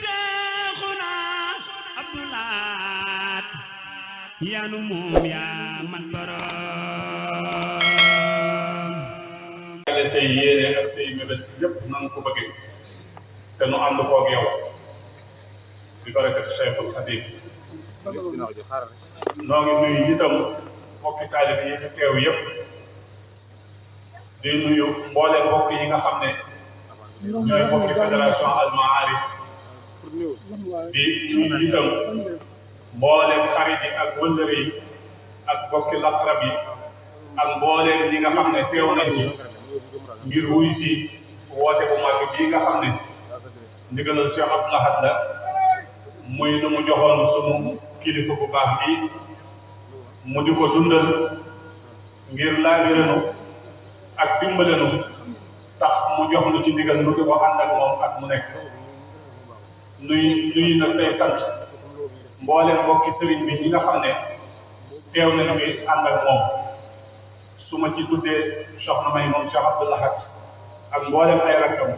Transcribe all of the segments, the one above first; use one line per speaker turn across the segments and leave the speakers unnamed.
Seexuna Abdulaat yaanu moom yaa man borom
say yéene ak say mébét yépp nan ko bëggee te nu ànd koog yow di barakat Cheikhul Khadim noo ngi nuyu itam mbokki taalibe yi fi teew yépp di nuyu mboole mbokk yi nga xam ne ñooy mbokki fédération Al Maarif di nuyu itam mboolem xarit yi ak wëllëre yi ak mbokki laqrab yi ak mbooleem ñi nga xam ne teew nañ ci ngir wuy si woote bu mag bii nga xam ne ndigalal Cheikh Abdou Lahad la muy lu mu joxoon sunu kilifa bu baax bii mu di ko dundal ngir laabiranu ak dimbalenu tax mu jox lu ci ndigal nu di ko ànd ak moom at mu nekk nuy nag tey sant mboolem mbokki sëriñ bi ñi nga xam ne teew nañ fi ànd ak moom su ma ci tuddee soxna may moom Cheikh Abdou Lahad ak mboolem ay rakkam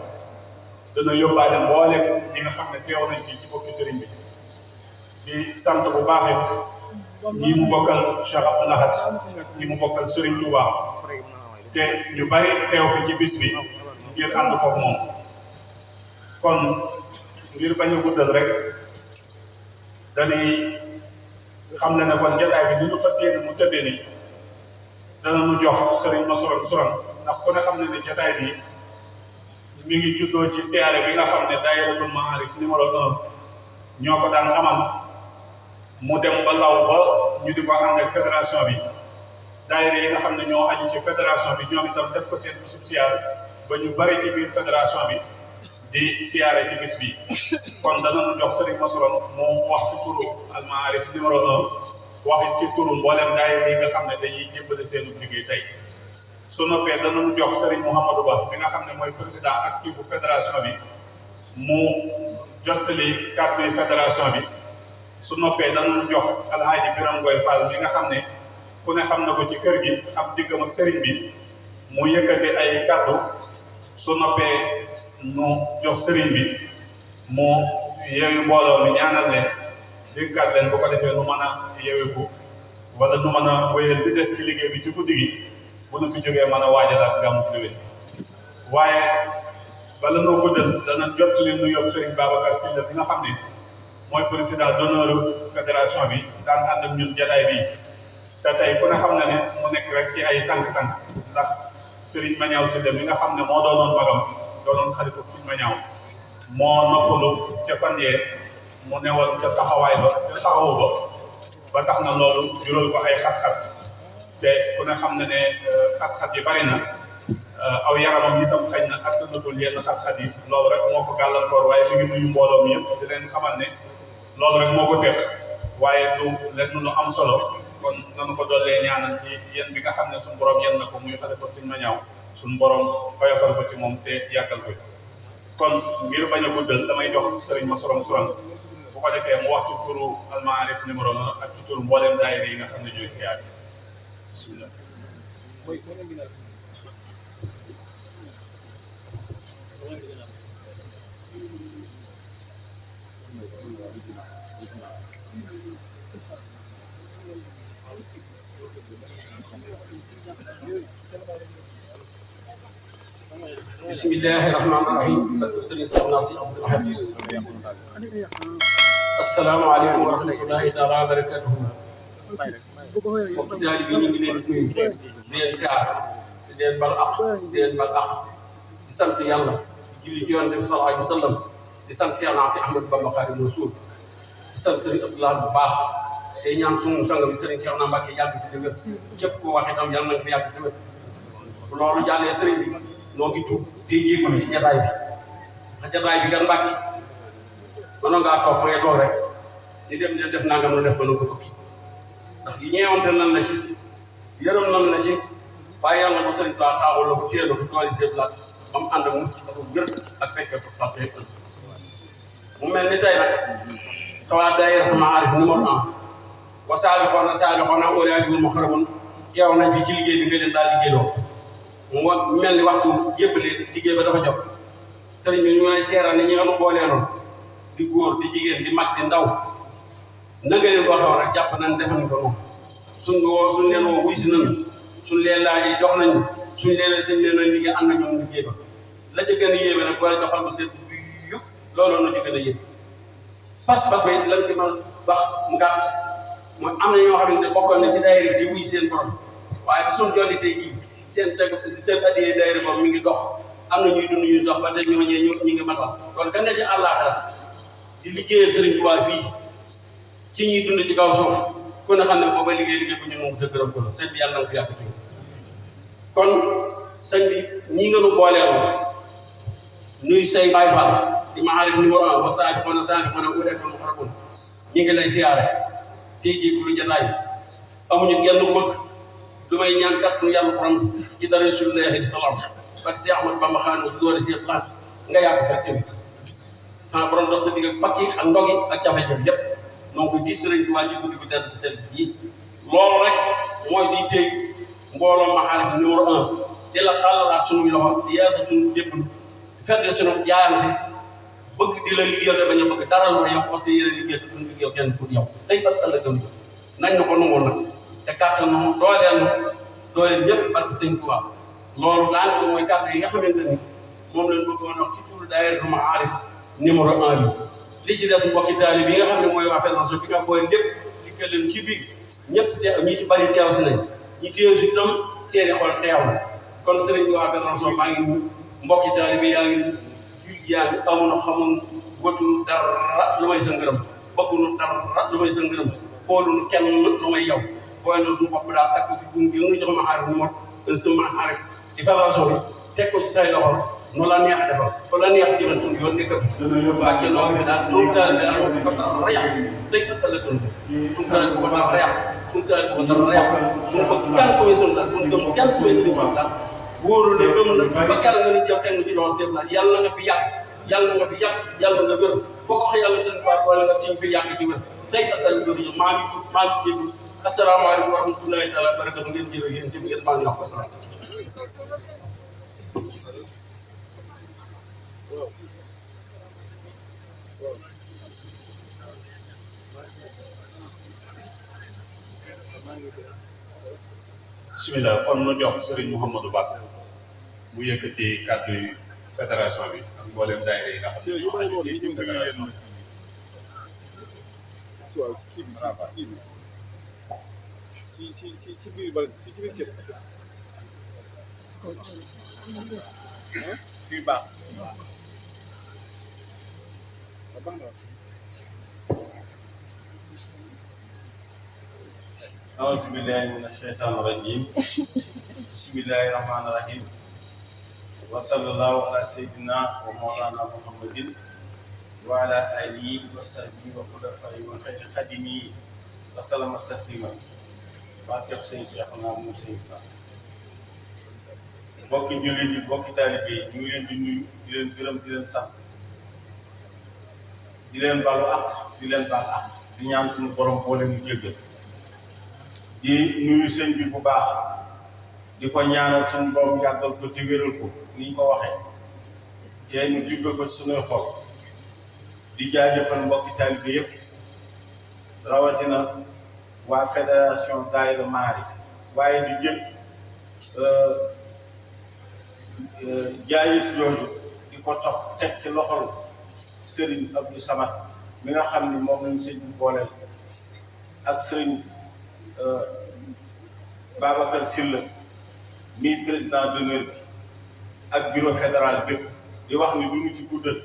dana yóbbaale mboolem ñi nga xam ne teew nañ ci mbokki sëriñ bi di sant bu baax it ñi mu bokkal Cheikh Abdou Lahad ñi mu bokkal Serigne Touba te ñu bari teew fi ci bis bi ngir ànd koog moom kon ngir bañ a guddal rek dañuy xam ne kon jataay bi ni ñu fas yéene mu tëddee nii dana nu jox Serigne Massourane Sourane ndax ku ne xam ne ne jataay bi mi ngi juddoo ci siyaare bi nga xam ne daayiratul Maarif numéro 1 ñoo ko daan amal mu dem ba law ba ñu di ko ànd ak fédération bi daayira yi nga xam ne ñoo aju ci fédération bi ñoom itam def ko seen bisub siyaare ba ñu bari ci biir fédération bi di siyaare ci bis bi kon danañu jox Serigne Massourane mu wax ci turu Al Maarif numéro 1 waxit ci turu mboolem daayira yi nga xam ne dañuy jébbale seenu liggéey tey su noppee danañu jox Serigne Mouhamadou Ba bi nga xam ne mooy président actif bu fédération bi mu jottali kàddu yi fédération bi su noppee danañu jox Alhaaji Biram Ngoy Fall bi nga xam ne ku ne xam na ko ci kër gi xam diggam ak Serigne bi mu yëkkati ay kàddu su noppee nu jox Serigne bi mu yeewu mbooloo mi ñaanal leen déggaat leen bu ko defee nu mën a yeewiku wala nu mën a wéyal di des ci liggéey bi ci guddi gi bu nu fi jógee mën a waajalaat gàmmu déwén waaye bala noo guddal dana jot li nu yóbbu Serigne Babacar Sylla bi nga xam ne mooy président d'honneur fédération bi daan ànd ak ñun jataay bi te tey ku ne xam na ne mu nekk rek ci ay tànk-tànk ndax Serigne Mañaaw Sylla mi nga xam ne moo doonoon magam doonoon xalifa Serigne Mañaaw moo noppalu ca fan yee mu newoon ca taxawaay ba ca taxawu ba tax na loolu jural ko ay xat-xat te ku ne xam na ne xat-xat yi bari na aw yaramam itam xëy na attanatul yenn xat-xat yi loolu rek moo ko gàllankoor waaye mi ngi nuyu mbooloo mi yëpp di leen xamal ne loolu rek moo ko teq waaye du lenn lu am solo kon nanu ko dollee ñaanal ci yéen bi nga xam ne suñu borom yenn na ko muy xalifa Serigne Mañaaw suñu borom oyofal ko ci moom te yàggal ko kon ngir bañ a guddal damay jox Serigne Massourane Sourane bu ko defee mu wax ci turu Al Maarif numéro 1 ak ci turu mbooleem daayira yi nga xam ne ñooy siyaar bismillah
bismillahi rahmaani rahim barke Serigne Cheikh Nassi Abdou Lahad asalaamaaleykum wa rahmatullahi taala wa barakatuhu mbokk daal bi ñu ngi leen di nuyu di leen siyaar di leen bal aq di leen bal aq di sant yàlla di julli ci yonent bi sallallahu alayhi wa sallam di sant Cheikh Nassi Ahmadou Bamba Khadimu Rasul di sant Serigne Abdou Lahad bu baax tey ñaan sunu sang bi Serigne Cheikh na Mbacke yàgg ci dëgër képp koo wax itam yàlla nañ ko yàgg ci dëgër loolu jàllee Serigne bi noo ngi tuub tey jéegul ci jataay bi ndax jataay bi gan Mbàkke mënoon ngaa toog fa ngay toog rek di dem di def nangam lu def ba nu ko fukki ndax yi ñeewante nan la ci yërëm nan la ci waaye yàlla ko Sëriñ Tuubaa taawul la ko téye la ko dooli seen laat ba mu ànd ak mucc ak gër ak fekkee ko tax tey mu mel ni tey nag sawaa daayira Maarif numéro 1 wa saabixoona ulaa'ika muqarrabuun teew nañ fi ci liggéey bi nga leen daal liggéeyloo mu mel ni waxtu yëpp liggéey ba dafa jot sëriñ bi ñu lay seeral ni ñi nga nu booleeloon di góor di jigéen di mag di ndaw na nga leen waxee rek jàpp nañ defañ ko moom suñ leen woo wuy si nañu suñ leen laajee jox nañu suñ leen liggéey am na ñoom liggéey ba la ca gën a yéeme nag wala joxal ko seen yu looloo na ci gën a yéeme pas-pas bi lañ ci mën wax mu gàtt mooy am na ñoo xamante ne bokkoon na ci daayira di wuy seen borom waaye ba suñ jolli tey jii seen addiyee daayira boobu mi ngi dox am na ñuy dund ñuy dox ba tey ñooñee ñu ngi matal kon kan ne ci àllaaxira di liggéeyal Sëriñ Tuubaa fii ci ñuy dund ci kaw suuf ku ne xam ne booba liggéey bu ñu moom te gërëm ko la sëñ bi yàlla na ko fi yàgg ci kon sëñ bi ñii nga nu booleel nuy say Baay Faal di maarif numéro 1 wa saabixoona ulaa'ika muqarrabuun ñi ngi lay siyaare tey jii fu lu jataay amuñu genn bëgg lu may ñaan kàttanu yàlla borom ci dara Rasulullaahi salaam parce que Seex Ahmadu Bamba Xaadimu Rasuul doole Seex laat nga yàgg fekk tamit sama borom dox sa digg ak pakki ak ndogi ak jafe-jafe yépp donc di Sëriñ Tuubaa ci guddi gu tedd seen yi loolu rek mooy di tey mbooloo maarif numéro 1 di la tàllalaat suñuy loxo di yeesal suñu jébbal fedd suñu jaayante bëgg di la liggéeyal te bañ a bëgg dara lu yow fas yéene liggéey te duñ liggéey kenn pour yow tey ak ëllëgam nañ na ko nangul nag te kàttan moom dooleel ñëpp barke Sëñ Tuubaa loolu daanaka mooy kàddu yi nga xamante ni moom lañ bëggoon wax ci turu daayira Maarif numéro 1 bi li ci des mbokki taalibe bi nga xam ne mooy waa fédération bi nga booy lépp dikkal leen ci biir ñëpp te ñi ci bari teew si nañ ñi teew si itam seeni xol teew na kon sëriñ bi waa fédération maa ngi mbokki taalibe bi yaa ngi amuñu xamuñu wëtuñu dara lu may sa ngërëm bëgguñu dara lu may sa ngërëm xooluñu kenn lu may yow booy na suñu bopp daal teg ko ci buum bi nga jox ma xaalis numéro sama xaalis di fédération bi teg ko ci say loxo nu la neex defal fa la neex jëmal suñu yoon nekkat wàcce noo ngi daal suñu taalibe bi am ko dara yàq tey ëllëg suñu taalibe bi ko dara yàq suñu taalibe bi ko dara yàq suñu bëgg kan ko suñu daal suñu gëm kan ko suñu daal wóoru ne gëm na ba kàlla nga ni jëm teg na ci loxo seet la yàlla nga fi yàgg yàlla nga fi yàgg yàlla nga wér boo ko waxee yàlla seen part wala nga ci fi yàgg di wér tey ëllëg loolu maa ngi jéggi asalaamaaleykum wa rahmatulahi taala wa barakatu ngeen jërë ngeen jëf ngeen maa ngi wax asalaam
bismillah kon nu jox Serigne Mouhamadou Ba mu yëkkati kàddu yi fédération bi ak mboolem daayira yi nga xam ne ñoo aju ci fédération bi.
ci biir bala ci biir kër fii baax
أعوذ بالله من الشيطان الرجيم بسم الله الرحمن الرحيم وصلى الله على سيدنا ومولانا محمد وعلى آله وصحبه وخلفائه وخير خادمه وسلم تسليما barkeb sëñ Cheikhouna moom sëñ Ba bokki jullit yi bokki taalibe yi ñu ngi leen di nuyu di leen gërëm di leen sant di leen balu ak di leen baal ak di ñaan suñu borom boole ñu jéggal di nuyu sëñ bi bu baax di ko ñaanal suñu borom yàggal ko te wéral ko ni ñu ko waxee te ñu jubbe ko ci suñuy xol di jaajëfal mbokki taalibe yëpp rawatina waa fédération daayira Maarif waaye di jël jaayëf yooyu di ko tox teg ci loxol Serigne Abdou Samad mi nga xam ni moom lañu sëñ bi booleel ak Serigne Babacar Sylla mi président d'honneur bi ak bureau fédéral bépp di wax ni du ñu ci guddal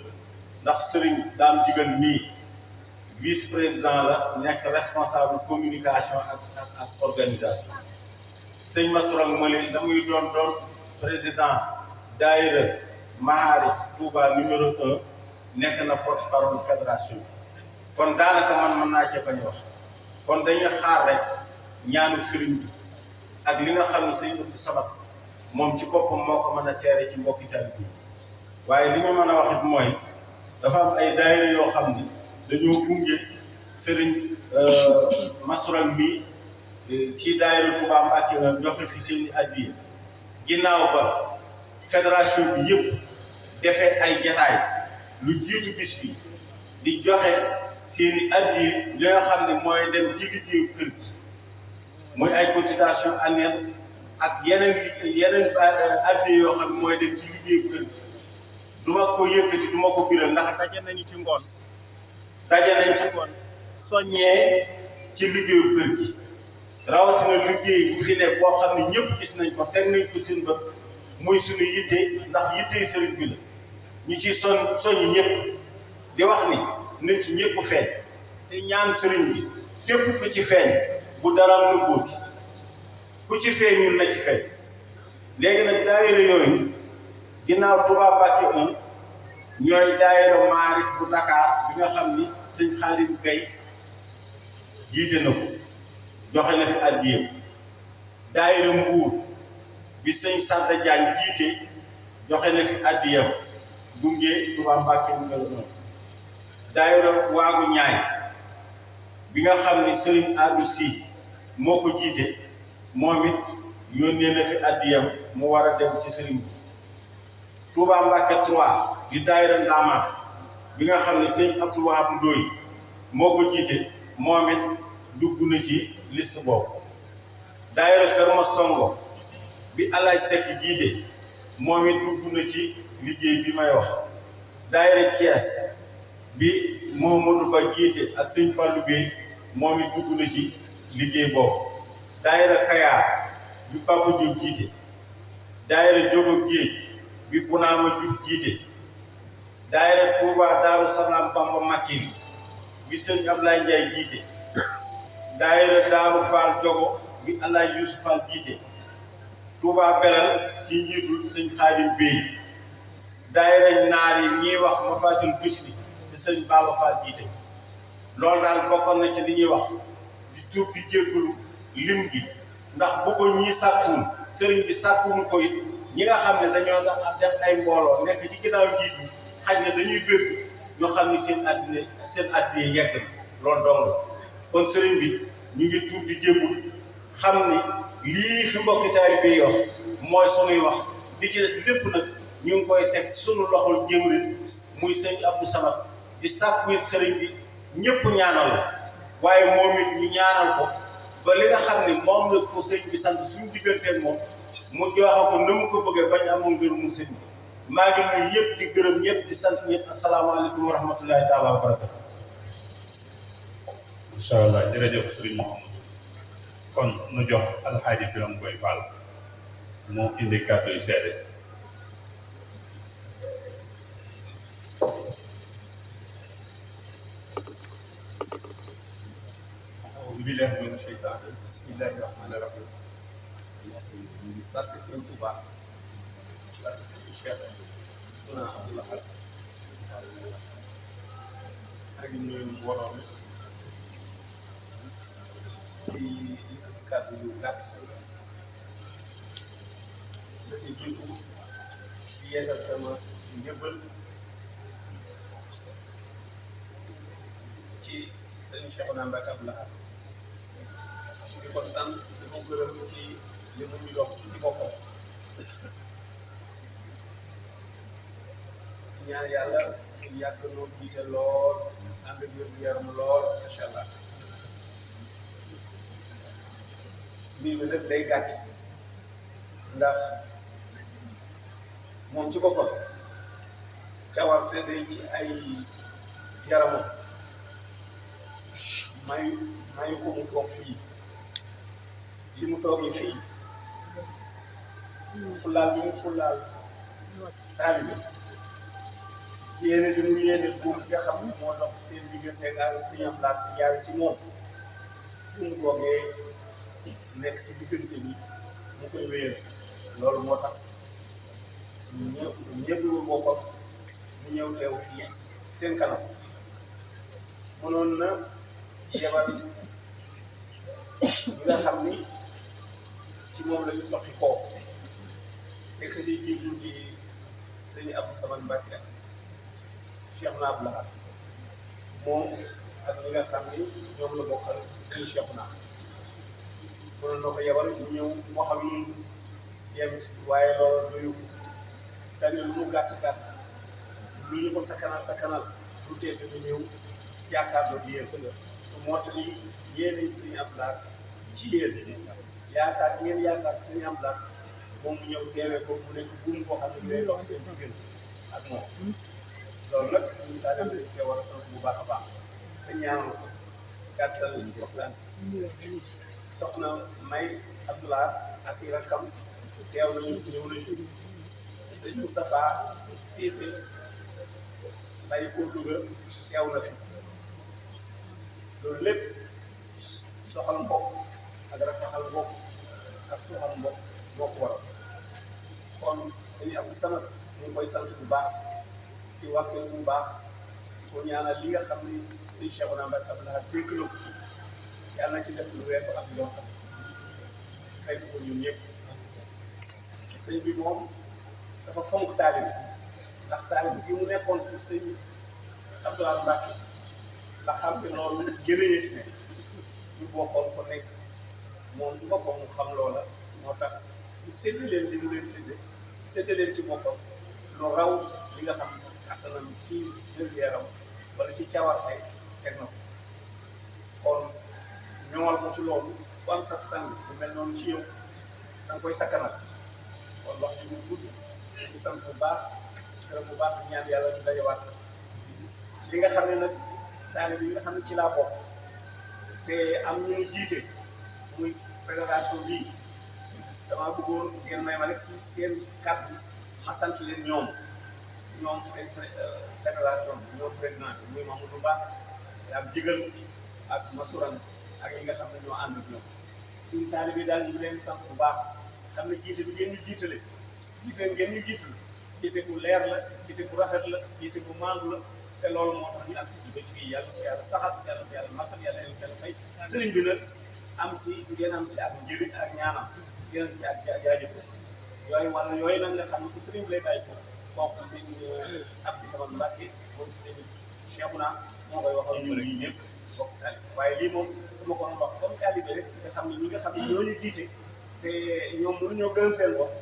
ndax Serigne Dame Digal mii vice président la nekk responsable communication ak organisation sëñ Massourang Mali damuy doon président daayira Maarif Touba numéro 1 nekk na porte-parole fédération kon daanaka man mën naa cee bañ a wax kon dañuy xaar rek ñaanu sëriñ bi ak li nga xam ne sëñ Abdou Samad moom ci boppam moo ko mën a seere ci mbokki taalibe bi waaye li ñu mën a wax it mooy dafa am ay daayira yoo xam ni dañoo gunge Serigne Massourang mi ci daayira Touba Mbacké la joxe fi seen i addiya ginnaaw ba fédération bi yëpp defee ay jataay lu jiitu bis bi di joxe seeni addiya li nga xam ne mooy dem ci liggéeyu kër gi muy ay cotisation annuelle ak yeneen addiya yoo xam ne mooy dem ci liggéeyu kër gi du ma ko yëkkati du ma ko biral ndax daje nañ ci ngoon soññee ci liggéeyu kër gi rawatina liggéey bu fi ne boo xam ne ñëpp gis nañ ko teg nañ ko suñu bët muy suñu yitte ndax yitte sëriñ bi la ñu ci soññ ñëpp di wax ni nañ ci ñëpp feeñ te ñaan sëriñ bi képp ku ci feeñ bu daraam nëbbooti ku ci feeñ ñun na ci feeñ léegi nag daayira yooyu ginnaaw Touba Mbacké 1 ñooy daayira Maarif bu Dakar bi nga xam ni sëñ Xaadim Gay jiite na ko joxe na fi addiyam daayira Mbuur bi sëñ Sadda Jaañ jiite joxe na fi addiyam gunge Touba Mbacké bu mel noonu daayira Waagu Ñaay bi nga xam ni sëriñ Adou Si moo ko jiite moom it yónnee na fi addiyam mu war a dem ci sëriñ bi Touba Mbacké 3 di daayira Ndaamaat bi nga xam ne sëñ Abdou Wahab Ndooy moo ko jiite moom it dugg na ci liste boobu daayira Kër Masongo bi Alaaj Sekk jiite moom it dugg na ci liggéey bi may wax daayira Thiès bi Mouhamadou Ba jiite ak sëñ Fallou Bey moom it dugg na ci liggéey boobu daayira Kayaar bi Papa Diop jiite daayira Jogo Géej bi Bunaama Diouf jiite daayira Touba Daaru Salaam Bamba Makki bi sëñ Ablaye Ndiaye jiite daayira Daaru Fall Jogo bi Alaaj Youssou Fall jiite Touba Belal ci njiitul sëñ Xaadim Bey daayira naar yi ñuy wax Mafatul Bichri te sëñ Baba Fall jiite loolu daal bokkoon na ci li ñuy wax di tuub di jéggalu lim gi ndax bu ko ñii sàkkuwul sëriñ bi sàkkuwul ko it ñi nga xam ne dañoo def ay mbooloo nekk ci ginnaaw jiit bi xaj na dañuy bëgg ñoo xam ne seen àddina yegg loolu dong la kon sëriñ bi ñu ngi tuub di jéggul xam ni lii fi mbokki taalibe yi wax mooy sunuy wax di ci des lépp nag ñu ngi koy teg sunu loxol jëwriñ muy sëñ Abdou Samad di sàkku it sëriñ bi ñëpp ñaanal la waaye moom it ñu ñaanal ko ba li nga xam ne moom la ko sëñ bi sant suñu digganteeg moom mu joxe ko na mu ko bëggee bañ amoon ngërëmu sëñ bi maa ngi nuyu ñëpp di gërëm ñëpp di sant ñëpp asalaamaaleykum wa rahmatullahi taala wa barakatu.
incha allah jërëjëf sëriñ Mouhamadou kon nu jox alxaaji Biram Boy Fall moo indi kàddu yu seede.
أعوذ بالله من الشيطان بسم الله الرحمن الرحيم. barke Sëñ Tuubaa barke Sëñ Cheikh Duna Abdul Ahad ak ñoom mbooloo mi di yëkkati kàddu yu gàtt la ci jiitu di yeesal sama njëbbal ci Sëñ Cheikhouna Mbacké Abdul Ahad di ko sant di ko gërëm ci li mu ñu dox ci boppam ñaan yàlla ñu yàgg noo jiite lool ànd ak wér-gu-yaram lool macha allah mbir mi nag day gàtt ndax moom ci boppam cawarte day ci ay yaramam mayu ko mu toog fii li mu toogee fii fulaal bi mu fulaal taalibe yéene di mu yéene buum nga xam ne moo dox seen diggante ak Sëñ Abdou Lahad jaar ci moom bu mu toogee nekk ci diggante bi mu koy wéyal loolu moo tax ñëpp boppam mu ñëw teew fii seen kanam mënoon na yebal ñi nga xam ni ci moom la ñu soqi koo fekk di jiitu di Sëñ Abdou Samad Mbacké Cheikhouna Abdul Ahad moom ak ñi nga xam ni ñoom la bokkal Sëñ Cheikhouna mënoon na ko yebal mu ñëw moo xam ni yem waaye loolu doyu dañu lu mu gàtt gàtt lu ñu ko sakkanal
du tee dina ñëw jàkkaarloo di yéen mottali yéenay Sëriñ Abdou Lahad ci yéen yaakaar ngeen yaakaar Sëriñ Abdou Lahad moom mu ñëw teewee ko mu nekk buum boo xam ne day dox seen diggante ak moom loolu nag ñun daa dem dañ cee war a sant bu baax a baax te ñaanal ko gàttal waxtaan soxna May Abdou Lahad ak i rakkam teew nañu fi ñëw nañu fi sëñ Moustapha Cissé bàyyi ko Louga teew na fi loolu lépp doxal mbokk ak rafetal mbokk ak suuxal mbokk mbokk waral kon sëñ Abdou Samad ñu ngi koy sant bu baax ci wàkkee bu baax di ko ñaanal li nga xam ni sëñ Cheikhouna Mbacké Abdou Lahad dégg na ko yàlla na ci def lu weesu ak loo xam fekk ko ñun ñëpp sëñ bi moom dafa fonk taalibe ndax taalibe bi mu nekkoon ci sëñ Abdou Lahad Mbacké la xam ne loolu jërëjëf ne ñu bokkoon ko nekk moom bu boppam mu xam loola moo tax ñu séddale leen li mu leen séddale leen ci boppam lu raw li nga xam ne sax attanam ci wér-gu-yaram wala ci cawarte teg na ko kon ñëwal ko ci loolu ku am sab sang bu mel noonu ci yow da nga koy sakkanal kon wax ji mu gudd ñu sant bu baax gërëm bu baax ñaan yàlla ñu dajewaat sax li nga xam ne nag taalibe yi nga xam ne ci laa bokk te am ñu jiite muy fédération bii damaa bëggoon ngeen may ma rek ci seen kàddu ma sant leen ñoom fédération bi ñoom président bi muy Mamadou Ba ak Jigal ak Masouran ak ñi nga xam ne ñoo ànd ak ñoom suñu taalibe yi daal ñu leen sant bu baax xam ne jiite bi ngeen ñu jiitale ngeen ñu jiital jiite bu leer la jiite bu rafet la jiite bu maandu la te loolu moo tax ñu am si jiite fii yàlla ci yàlla saxal yàlla ci yàlla matal yàlla yàlla ci yàlla fay sëriñ bi nag am ci ngeen am ci ak njëriñ ak ñaanam ngeen am ci ak jaajëf yooyu wala yooyu nag nga xam ne ku sëriñ bi lay bàyyi ko kooku sëñ Abdou Samad Mbacké moom sëñ Cheikhouna moo koy waxal ñun ñii ñëpp bokk taalibe waaye lii moom dama ko doon wax comme taalibe rek nga xam ne ñi nga xam ne ñoo ñu jiite te ñoom mënuñoo gërëm seen bopp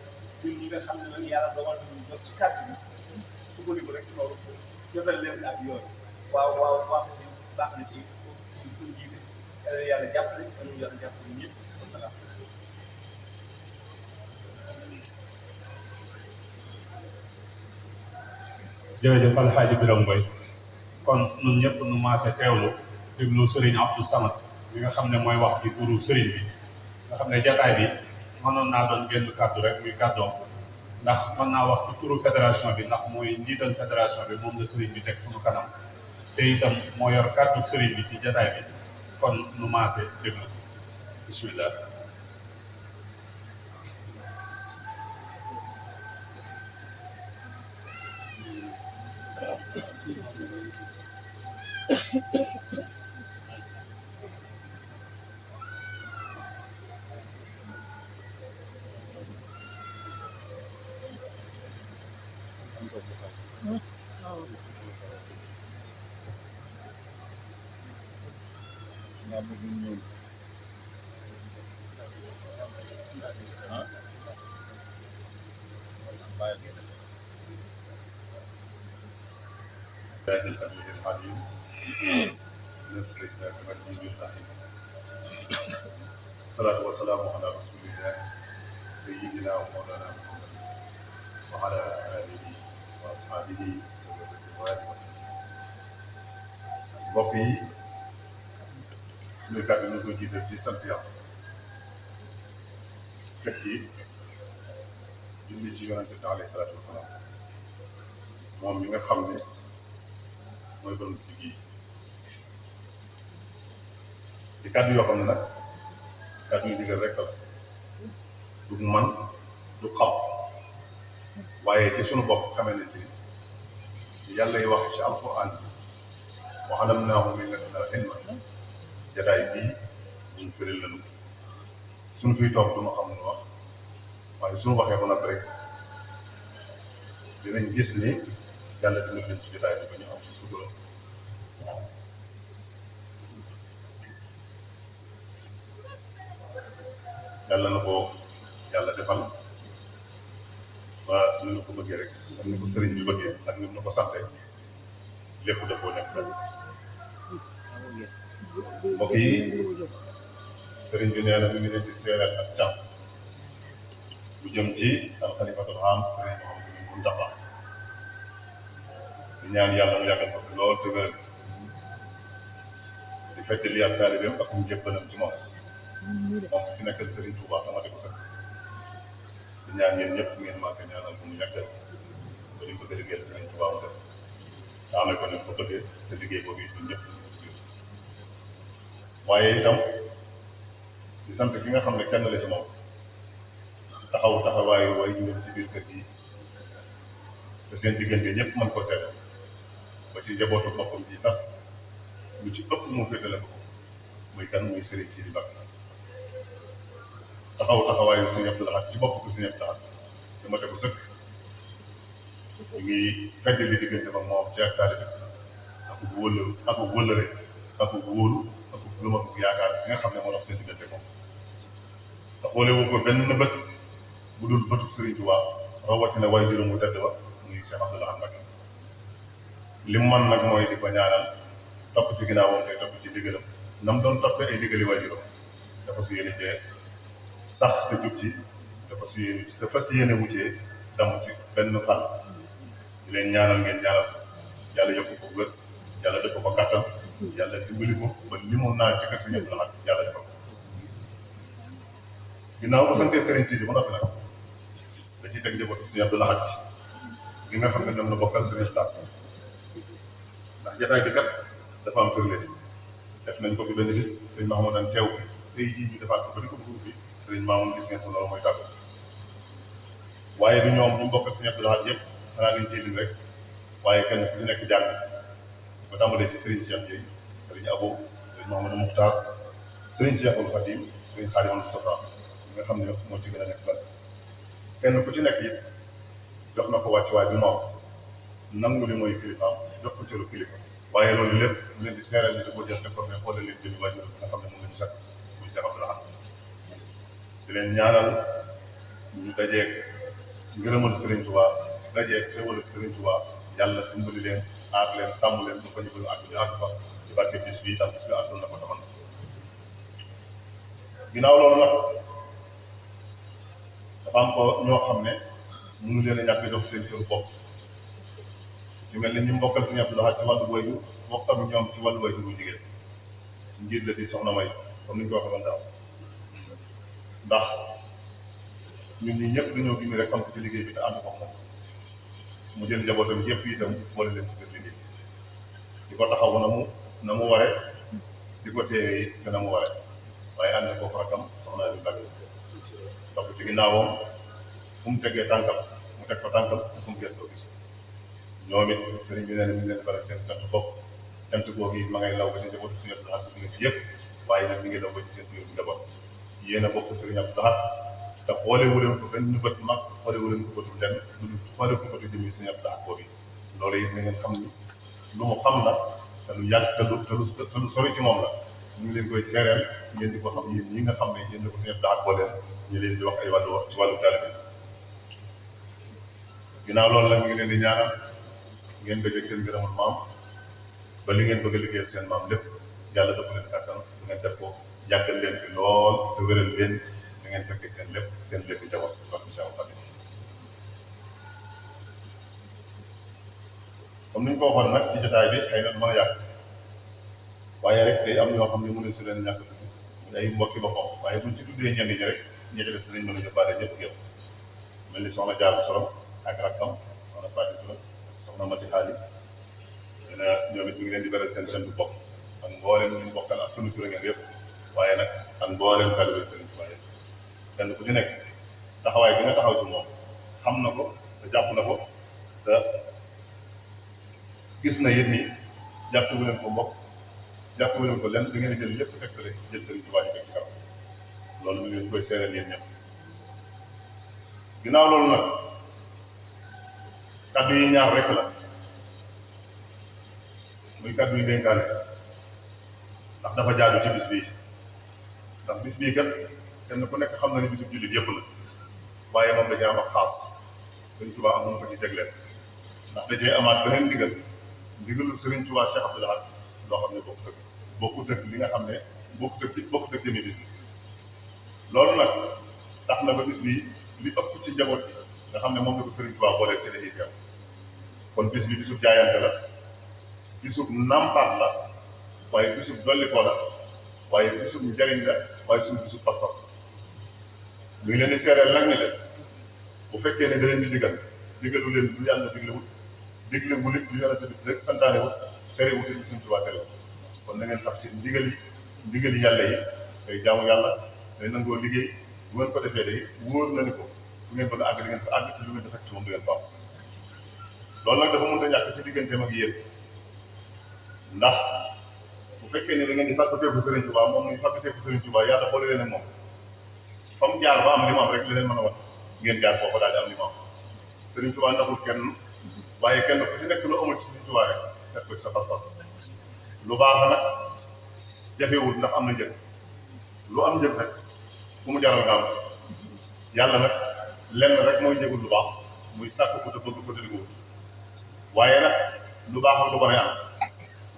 ñun ñi nga xam ne nag yàlla dogal nañu jot ci kàddu bi sukkandiku rek loolu jotal leen ak yooyu waaw si baax na ci pour jiite yàlla jàppale ñu yàlla jàppale ñëpp wasalaam.
jërëjëf Alxaaji Biram Mbaye kon ñun ñëpp nu maase teewlu déglu Serigne Abdou Samad mi nga xam ne mooy wax ci turu Serigne bi nga xam ne jataay bi mënoon naa doon génn kàddu rek muy kàddoom ndax mën naa wax ci turu fédération bi ndax mooy njiital fédération bi moom la Serigne bi teg suñu kanam te itam moo yor kàddu Serigne bi ci jataay bi kon nu maase déglu bismillah.
الله سميع العليم من الشيطان الرجيم الرحيم الصلاة والسلام على رسول الله سيدنا ومولانا محمد وعلى آله وأصحابه سبب الرضوان mbokk yi suñu kàddu ñu ko jiital ci sant yàlla teg ci julli ci yonente bi alayhi salaatu wasalaam moom mi nga xam ne mooy borom liggéey ci kàddu yoo xam ne nag kàddu yu digal rek la du man du xam waaye ci sunu bopp xamee nañ ci yàlla yi wax ci alquran wa allamnaahu min ladunaa ilman jataay bii ñu firil lañu suñu fiy toog du ma xam lu wax waaye suñu waxee ba nag rek dinañ gis ni yàlla dina leen ci jataay bi ba ñu am ci sutura yàlla na ko yàlla defal ba ni ñu ko bëggee rek ak ni ko sëriñ bi bëggee ak ni mu ko sante
lépp dafoo nekk benn mbokk yi sëriñ bi nee na mi ngi leen di seeral ak cant bu jëm ci alxalifatul aam sëriñ Mouhamadou Mountakha di ñaan yàlla mu yàggal ko fi lool te wéral di fekk li ak taalibeem ak mu jébbalam ci moom fi nekkal sëriñ Touba xamate ko sax di ñaan yéen ñëpp ngeen maase ñaanal bu mu yàggal ba di bëgg a liggéeyal sëriñ Touba mu def daanaka ko ne ko bëggee te liggéey boobu it ñun ñëpp waaye itam di sant ki nga xam ne kenn la ci moom taxawaayu way ñu ci biir kër gi te seen diggante ñëpp mën ko seet ba ci njabootu boppam ji sax lu ci ëpp mu féetale ko muy kan muy Serigne Sidi Bakk taxawaayu Sëriñ Abdou Lahad ci bopp ko Sëriñ Abdou Lahad dama te ko sëkk ñu ngi fedd li diggante ba moom ci ak taalibe ak wëllëre ak wóolu ak lu ma yaakaar bi nga xam ne moo tax seen diggante moom te xoole wu ko benn bët bu dul bëtub Sëriñ Tuubaa rawatina waaye juróom mu tedd ba muy Cheikh Abdou Lahad Mbacké li mu man nag mooy di ko ñaanal topp ci ginnaawam te topp ci diggalam na mu doon toppee ay diggali waaye juróom dafa si yéene cee sax te jub ci dafa si yéene wuccee damm ci benn fan di leen ñaanal ngeen ñaanal yàlla yokk ko wér yàlla def ko kàttan yàlla dimbali ko ba li mu naan ci kër Sëriñ Abdou Lahad yàlla defal ko ginnaaw bu santee Serigne Sidi ba noppi nag da ciy teg njabootu Sëriñ Abdou Lahad gi nga xam ne ñoom la bokkal Sëriñ Abdou Lahad ndax jotaay bi kat dafa am firnde def nañ ko fi benn bis sëñ Mahamadan teew bi tey jii ñu defaat ko ba di ko dugub bi sëriñ Mamoun gis ngeen ko loolu mooy tàggu waaye du ñoom ñu bokkal Sëriñ Abdou Lahad yëpp xanaa dañ ciy lim rek waaye kenn ku ci nekk jàng ba tàmbalee ci Serigne Cheikh Gueye Serigne Abo Serigne Mouhamadou Moukhtar Serigne Cheikhul Khadim Serigne Khadim Moustapha nga xam ne moo ci gën a nekk ban kenn ku ci nekk it jox na ko wàccuwaay bi moom nangu li mooy kilifaam jox ko cëru kilifa waaye loolu lépp mu leen di seeral ni da ko jël def ko mais xoolal leen jëmi waajur nga xam ne moom la ñu sakk muy Cheikh Abdou Lahad di leen ñaanal ñu dajeeg ngërëmal Serigne Touba dajeeg xéwalal Serigne Touba yàlla dimbali leen aar leen sàmm leen ba ko ñu bëgg àgg ñu àgg fa ci barke bis bi ndax bis bi àddul na ko taxoon ginnaaw loolu nag dafa am ko ñoo xam ne mënu leen a ñàkk jox seen cëru bopp ci mel ni ñu mbokkal Sëriñ Abdou Lahad ci wàllu wayju bokkam ñoom ci wàllu wayju bu jigéen ci njiit la di soxna May comme ni ñu ko waxee woon daaw ndax ñun ñi ñëpp dañoo gis rek xam ko ci liggéey bi te ànd ko moom mu jël njabootam yëpp itam boole leen ci biir liggéey di ko taxaw na mu ware di ko teewee te na mu ware waaye ànd ko rakam soxna bi Mbàkke topp ci ginnaawam fu mu tegee tànkam mu teg ko tànkam fu mu gëstoo gis ñoom it sëriñ bi nee na ñu ngi leen faral seen cant bopp cant googu it ma ngay law ba ci njabootu Sëriñ Abdou Lahad bi yëpp waaye nag mi ngi law ba ci seen biir njaboot yéen a bokk Sëriñ Abdou Lahad te xoolee wu leen ko benn bët mag xoolee wu leen ko bëtul lenn lu xoolee ko bëtu jëmmi Sëriñ Abdou Lahad boobu loolu it na ngeen xam ni lu mu xam la te lu yàgg te lu sori ci moom la ñu ngi leen koy seereel ngeen di ko xam yéen ñi nga xam ne yéen la ko Sëriñ Abdou Lahad booleen ñu leen di wax ay wàllu ci wàllu taalibe ginnaaw loolu la mi ngi leen di ñaanal ngeen bëgg seen gërëmul maam ba li ngeen bëgg a liggéeyal seen maam lépp yàlla dafa leen kàttan bu ngeen def ko yàggal leen fi lool te wéral leen da ngeen fekkee seen lépp jaboot wax incha allah comme ni ñu ko waxoon nag ci jotaay bi xëy na du mën a yàgg waaye rek day am ñoo xam ne mu ne su leen ñàkk tudd mu ay mbokki boppam waaye buñ ci tuddee ñenn ñi rek ñi ci des dinañ mën a yóbbaale ñëpp gépp mel ni soxna Jaar Sorom ak rakkam soxna Fatou Sorom soxna Mati Xaali dina ñoom it ñu ngi leen di beral seen seen bopp ak mboolem ñu bokkal askanu Touré ngeen yëpp waaye nag ak mboolem taalibe seen waaye kenn ku ci nekk taxawaay bi nga taxaw ci moom xam na ko te jàpp na ko te gis na yéen ni jàppewu leen ko mbokk jàppewu leen ko lenn da ngeen di jël lépp tegtale jël Sëriñ Tuubaa yi teg ci kanam loolu mi ngi leen koy seereel yéen ñëpp ginnaaw loolu nag kaddu yi ñaar rek la muy kaddu yi dénkaane ndax dafa jaadu ci bis bii ndax bis bii kat kenn ku nekk xam na ni bisu jullit yëpp la waaye moom da cee am ak xaas Sëriñ Tuubaa am na ko ci jagleel ndax da cee amaat beneen ndigal ndigalu Serigne Touba Cheikh Abdoul Ahad loo xam ne bokkut ak li nga xam ne bokkut ak jëmi bis bi loolu nag tax na ba bis bi li ëpp ci njaboot bi nga xam ne moom la ko Serigne Touba boole ci dañuy teew kon bis bi bisub jaayante la bisub nampaat la waaye bisub dolli ko la waaye bisub njariñ la waaye suñu bisub pas-pas la ñu ngi leen di seereel nag ni leen bu fekkee ne da leen di digalu leen lu yàlla diglewul it lu yàlla tamit santaanewul terewul it lu Sëriñ Tuubaa terewul kon na ngeen sax ci ndigali yàlla yi tey jaamu yàlla day nangoo liggéey bu ngeen ko defee day wóor na ni ko fu ngeen bëgg a àgg di ngeen ko àgg te lu ngeen di fekk ci moom du ngeen ko am loolu nag dafa mën a ñàkk ci digganteem ak yéen ndax bu fekkee ne da ngeen di fàggateefu Sëriñ Tuubaa moom muy fàggateefu Sëriñ Tuubaa yàlla boole leen ak moom fa mu jaar ba am li mu am rek li leen mën a wax ngeen jaar foofa daal di am li mu am Sëriñ Tuubaa ndaxul kenn waaye kenn ku ci nekk lu amul ci Sëriñ Tuubaa rek seet ko ci sa pas-pas lu baax nag jafewul ndax am na njëg lu am njëg nag bu mu jaral nga am yàlla nag lenn rek mooy njëgul lu baax muy sàkk ko te bëgg ko te di ko wut waaye nag lu baax ak lu bon am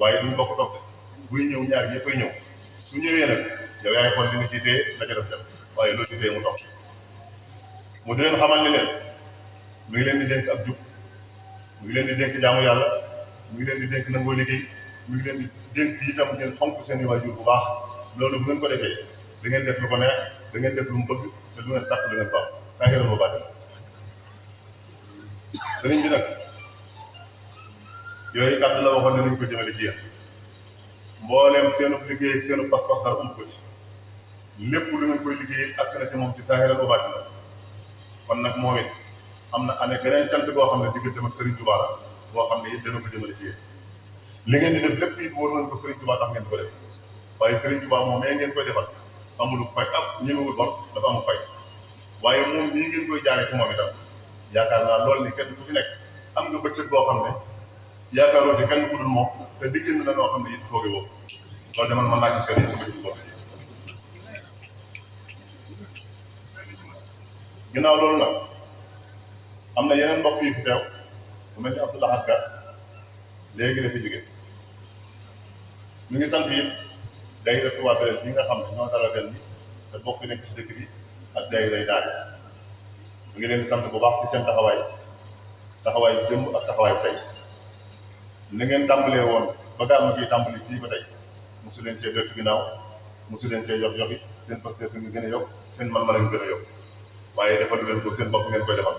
waaye duñ bokk toog buy ñëw ñaar ñëppay ñëw su ñëwee nag yow yaay xool li nga ciy téye la ca des dem waaye loo ci téye mu toog mu di leen xamal ni leen mu ngi leen di dénk ab jub mu ngi leen di dénk jaamu yàlla mu ngi leen di dénk nangoo liggéey mu ngi leen di dénk itam ngeen fonk seen i waajur bu baax loolu bu ngeen ko defee da ngeen def lu ko neex da ngeen def lu mu bëgg te du ngeen sàkk du ngeen ko am saa ngeen ba bàcc sëriñ bi nag yooyu kàddu la waxoon ne nañ ko jëmale ci yéen mbooleem seenu liggéey ak seenu pas-pas dara umb ko ci lépp lu ngeen koy liggéey ak seen ci moom ci saa ba bàcc na kon nag moom it am na année beneen cant boo xam ne digganteem ak Serigne Touba la boo xam ne it dana ko jëmale ci yéen li ngeen di def lépp it wóor nañ ko Serigne Touba tax ngeen ko def waaye Serigne Touba moom mais ngeen koy defal amul fay ak ñemewul bor dafa amul fay waaye moom nii ngeen koy jaaree ci moom itam yaakaar naa loolu ni kenn ku ci nekk am nga bëccëg boo xam ne yaakaaroo ci kenn ku dul moom te diggante na noo xam ne it fooge woo loolu de man mën naa ci seen sama ci bopp ginnaaw loolu nag am na yeneen mbokk yu fi teew bu mel ni Abdoul Ahad Ka léegi la fi jóge ñu ngi sant it daayira Touba Belel bi nga xam ne ñoo dalal gan bi te bokk nekk ci dëkk bi ak daayira yi daal ñu ngi leen di sant bu baax ci seen taxawaay démb ak taxawaay tey na ngeen tàmbalee woon ba gàmm gi tàmbali fii ba tey mosu leen cee deltu ginnaaw mosu leen cee yox yoxi seen pasteef nga gën a yokk seen man-man a nga gën a yokk waaye defalu leen ko seen bopp ngeen koy defal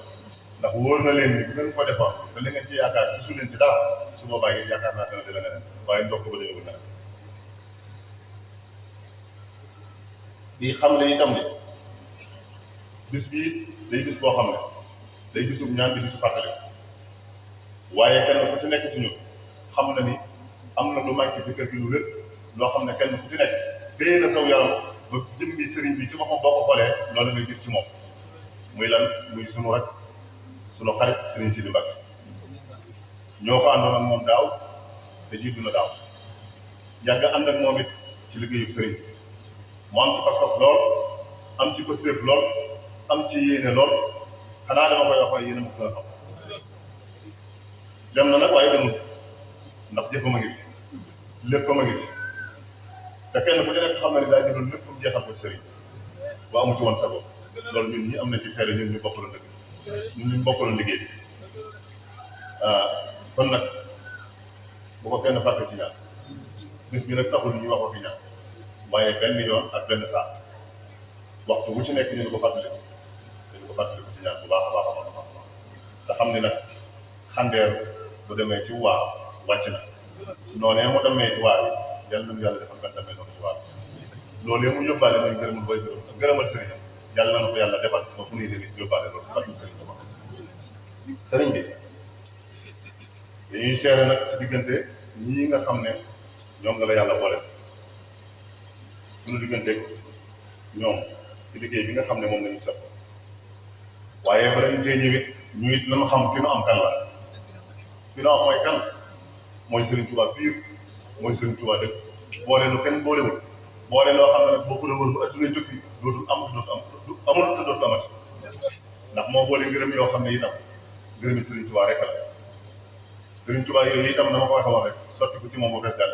ndax wóor na leen ni bu ngeen ko defoon te li ngeen ci yaakaar gisu leen ci dara su boobaa yi yaakaar naa dana dina neneen waaye ndokk ba déwén neneen di xam ne itam ni bis bii day bis boo xam ne day bisub ñaan di bisu fàttali waaye kenn ku ci nekk ci ñun xam na ni am na lu manqué ci kër gi lu wér loo xam ne kenn ku ci nekk téye na saw yaram ba jëmmi sëriñ bi ci boppam boo ko xoolee loolu ngay gis ci moom muy lan muy sunu rek sunu xarit sëriñ Sidi Mbacke ñoo ko àndoon ak moom daaw te jiitu na daaw yàgg ànd ak moom it ci liggéeyu sëriñ mu am ci pas-pas lool am ci pëstéef lool am ci yéene lool xanaa dama koy wax waaye yéene ma ko gën a xam dem na nag waaye demul ndax jëfam a ngi fi léppam a ngi fi te kenn ku ci nekk xam na ni daa jëloon lépp pour jeexal ko ci sëriñ ba amu ci woon sago loolu ñun ñi am na ci seede ñun ñu bokkaloon dëgg ñun ñu bokkaloon liggéey bi kon nag bu ko kenn fàtte ci ñaan bis bi nag taxul ñuy wax waxi ñaan waaye benn yoon ak benn saa waxtu bu ci nekk ñu ko fàttaliku dañu ko fàttaliku ci ñaan bu baax a baax a baax te xam ni nag xandeer bu demee ci waar wàcc na noonee mu demee ci waar bi yàlla nañu yàlla defal benn demee noonu ci waar loolu mu yóbbaale mooy ngërëmul bay gërëm ak ngërëmal sëriñam yàlla na ko yàlla defal ba fu ñuy demee yóbbaale loolu fàttali sëriñ bi sëriñ bi dañuy seere nag ci diggante ñii nga xam ne ñoom nga la yàlla boole suñu digganteeg ñoom ci liggéey bi nga xam ne moom la ñu seq waaye bala ñu tey ñëwit ñu it nañu xam ki nu am kan la ki nu am mooy kan mooy Serigne Touba pire mooy Serigne Touba dëgg boole lu kenn boolewul boole loo xam ne nag boo ko doon wër bu adduna tukki dootul am amul te dootul amati ndax moo boole ngërëm yoo xam ne itam ngërëmi Serigne Touba rek la Serigne Touba yooyu itam dama ko waxee woon rek sotti ko ci moom ba fees daal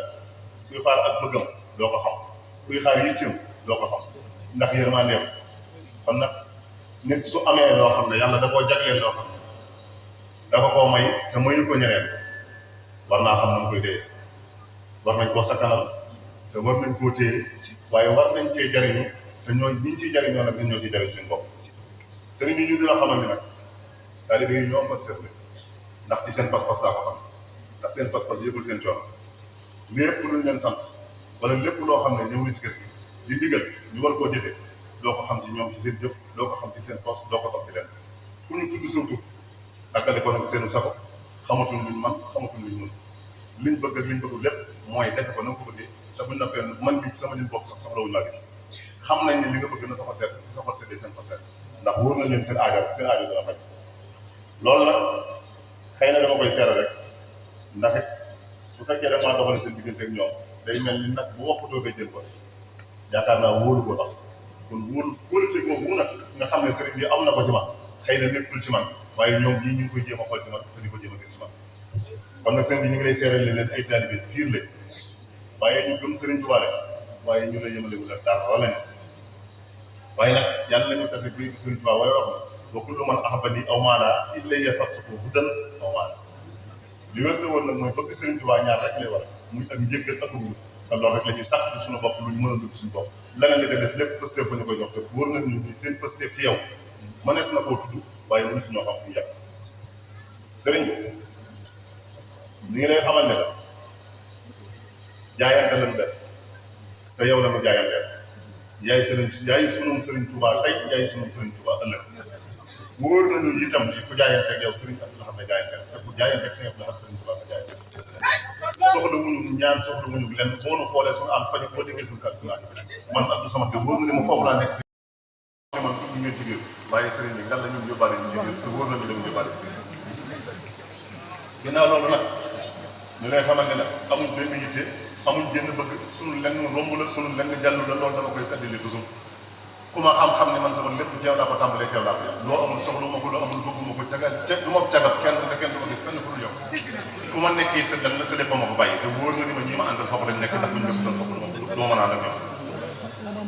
kuy xaar ak bëggam doo ko xam kuy xaar yitteem doo ko xam ndax yërmandeem kon nag nit su amee loo xam ne yàlla da koo jagleel loo xam ne dafa koo may te mayu ko ñeneen war naa xam na mu koy téye war nañ koo sakkanal te war nañ koo téye waaye war nañ cee jariñu te ñoo ñi ciy jariñoo nag ñun ñoo ciy jariñ suñu bopp sëriñ bi ñu di la xamal ni nag taalibe yi ñoo am pas seetlu ndax ci seen pas-pas daa ko xam ndax seen pas-pas yëgul seen coono lépp luñ leen sant wala lépp loo xam ne ñëw na ci kër gi di digal ñu war koo jëfee doo ko xam ci ñoom ci seen jëf doo ko xam ci seen poste doo ko xam ci leen fu ñu tudd suuf dakkale ko nag seenu sako xamatul luñ man xamatul luñ mën liñ bëgg ak liñ bëggul lépp mooy defe ko na nga ko bëggee te buñ noppee man bi sama liñ bopp sax soxlawuñ laa gis xam nañ ne li nga bëgg na sa xol seet sa xol seetee seen xol seet ndax wóor na leen seen aajo dana faj loolu nag xëy na dama koy seere rek ndax it su fekkee rek maa doxale seen diggante ak ñoom day mel ni nag bu woppatoo ba jël ko yaakaar naa wóolu ko tax kon wóolute googu nag nga xam ne sëriñ bi am na ko ci man xëy na nekkul ci man waaye ñoom ñii ñu ngi koy jéem a xool ci man te di ko jéem a gis ci man kon nag sëriñ bi ñu ngi lay seeral leen ay taalibe biir lañ waaye ñu gëm sëriñ Tuubaa waaye ñu lay yëmalewul ak dara wala ne waaye nag yàlla nañu tase biir sëriñ Tuubaa waaye wax na wa kullu man ahabbani aw maala ilayya farsuqu hudan aw maala li wérte woon nag mooy bëgg sëriñ Tuubaa ñaar rek lay war muy ak njëggal ak wut te loolu rek la ñuy sàkk ci suñu bopp luñ mën a dugg suñu bopp leneen li nga des lépp pësteef ba ñu koy jox te wóor nañ ni seen pësteef ci yow mënees na koo tudd waaye mënu si ñoo xam fu yàq sëriñ bi ñu ngi lay xamal ne la jaayante la ñu def te yow la mu jaayanteel yaay sunum sëriñ Tuubaa tey yaay sunum sëriñ Tuubaa ëllëg wóor nañu itam ni ku jaayante ak yow sëriñ Abdou Lahad nga jaayanteel te ku jaayante ak sëriñ Abdou Lahad sëriñ Tuubaa nga jaayanteel soxla wuñu ñaan soxla wuñu lenn boo nu xoolee suñu am fañu boo déggee suñu kàddu suñu man Abdou Samad te wóor na ni ma foofu laa nekk man ñu ngeen ci biir waaye sëriñ bi ngal la ñun yóbbaale ñu ci biir te wóor nañu dem yóbbaale ci biir ginnaaw loolu nag ñu lay xamal ne nag amuñ benn yitte amuñ benn bëgg suñu lenn romb la suñu lenn jàllu la loolu dama koy feddali toujours ku ma xam-xam ne man sama lépp ceew laa ko tàmbalee ceew laa ko yàq loo amul soxla ma ko loo amul bëgguma ko caga du ma cagab kenn te kenn du ma gis fenn fu dul yow fu ma nekkee sa lenn sa lépp ma ko bàyyi te wóor na ni ma ñi ma àndal foofu lañ nekk ndax buñu def doon foofu moom du ma mën a ànd ak ñoom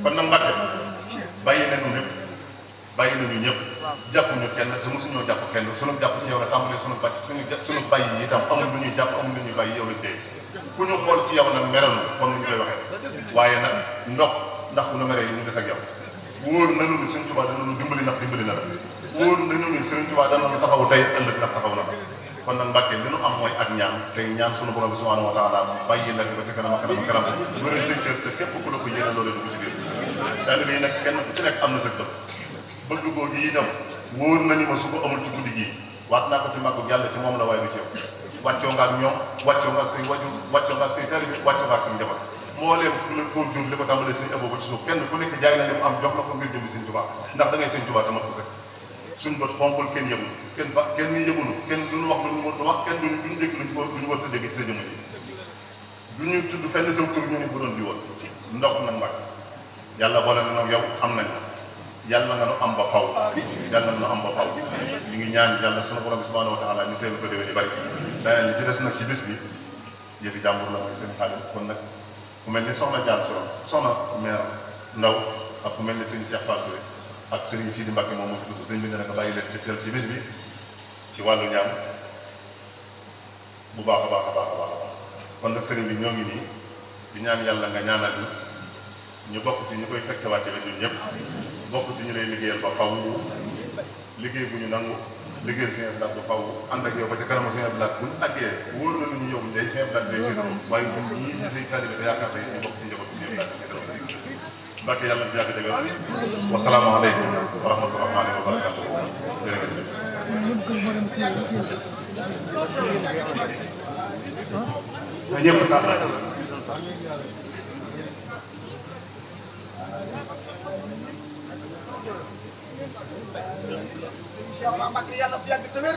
kon nag Mbàkke bàyyi nañu ñëpp bàyyi nañu ñëpp jàppuñu kenn te mosuñoo jàpp kenn suñu jàpp ci yow la tàmbalee suñu bàcc suñu bàyyi yi itam amul lu ñuy jàpp amul lu ñuy bàyyi yow lañ téye ku ñu xool ci yow nag meral comme ni ñu koy waxee waaye nag ndox ndax bu nu meree yi ñu des ak yow wóor nañu ni Sëriñ Tuubaa danañu dimbali ndax dimbali na la wóor nañu ni Sëriñ Tuubaa danañu taxaw tey ëllëg ndax taxaw na kon nag Mbàkke li nu am mooy ak ñaan tey ñaan sunu borom bi subhaanahu wa taala bàyyi la ba ci kanam ak kanam wéral seen cër te képp ku la ko yéene loolu dugg ci biir taalibe yi nag kenn ku ci nekk am na sa bëgg googu itam wóor na ni ma su ko amul ci guddi gii waat naa ko ci màggu yàlla ci moom la waaye du ci yow wàccoo nga ak ñoom wàccoo nga ak say wajur wàccoo nga ak say taalibe wàccoo nga ak say njaboot mbooleem ku la góor jur li ko tàmbalee sëñ Abo ba ci suuf kenn ku nekk jaay na li mu am jox la ko ngir jëm sëñ Tuubaa ndax da ngay sëñ Tuubaa tamat ko sëkk suñ bët xonkul kenn yëgul kenn ni yëgulu kenn duñu wax lu ñu war wax kenn duñu dégg luñu war a dégg ci sa jëmm ji duñu tudd fenn sa tur ñu ni bu doon di woon ndox nag mag yàlla boole na yow am nañ yàlla nga nu am ba faw yàlla nga nu am ba faw ñu ngi ñaan yàlla sunu borom bi subhanahu wa taala ñu teew ko déwén di bari daneen li ci des nag ci bis bi yëfi jàmbur la mooy seen xaalis kon nag ku mel ni soxna Diagne Sow soxna maire Ndaw ak ku mel ni sëñ Cheikh Fall Touré ak sëriñ Sidi Mbacke moom moo ci dugg sëñ bi ne nga bàyyi leen ci teel ci bis bi ci wàllu ñaan bu baax a baax a baax a baax a baax kon nag sëriñ bi ñoo ngi nii di ñaan yàlla nga ñaanal ñu bokk ci ñu koy fekke wàcce la ñun ñëpp bokk ci ñu lay liggéeyal ba faw liggéey bu ñu nangu liggéeyal Sëñ Abdou Lahad ba faw ànd ak yow ba ca kanam Sëñ Abdou Lahad bu ñu àggee wóor na lu ñu yow day Sëñ Abdou Lahad day tiitaroo waaye ñun ñii di say taalibe te yaakaar tey ñu bokk ci njaboot Sëñ Abdou Lahad tiitaroo Mbàkke yàlla na yàgg dëggal wasalaamaaleykum wa rahmatullahi wa barakatuh
ñëpp tànn
Cheikh Mbacke yàlla fi yàgg te wér.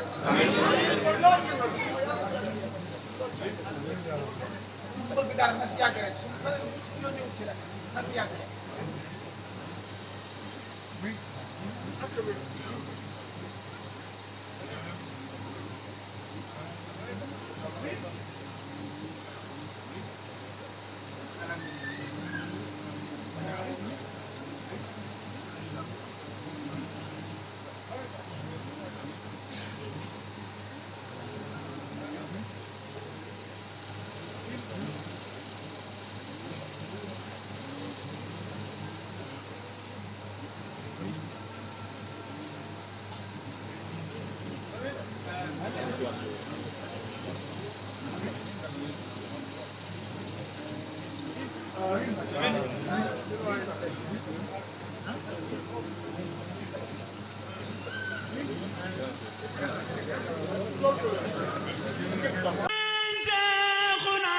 bëgg dara na fi yàgg rek su ma ñëw ci rek na fi yàgg rek.
Seexuna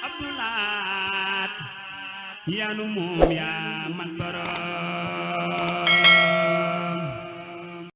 Abdulaat yanu moom yaa mat borom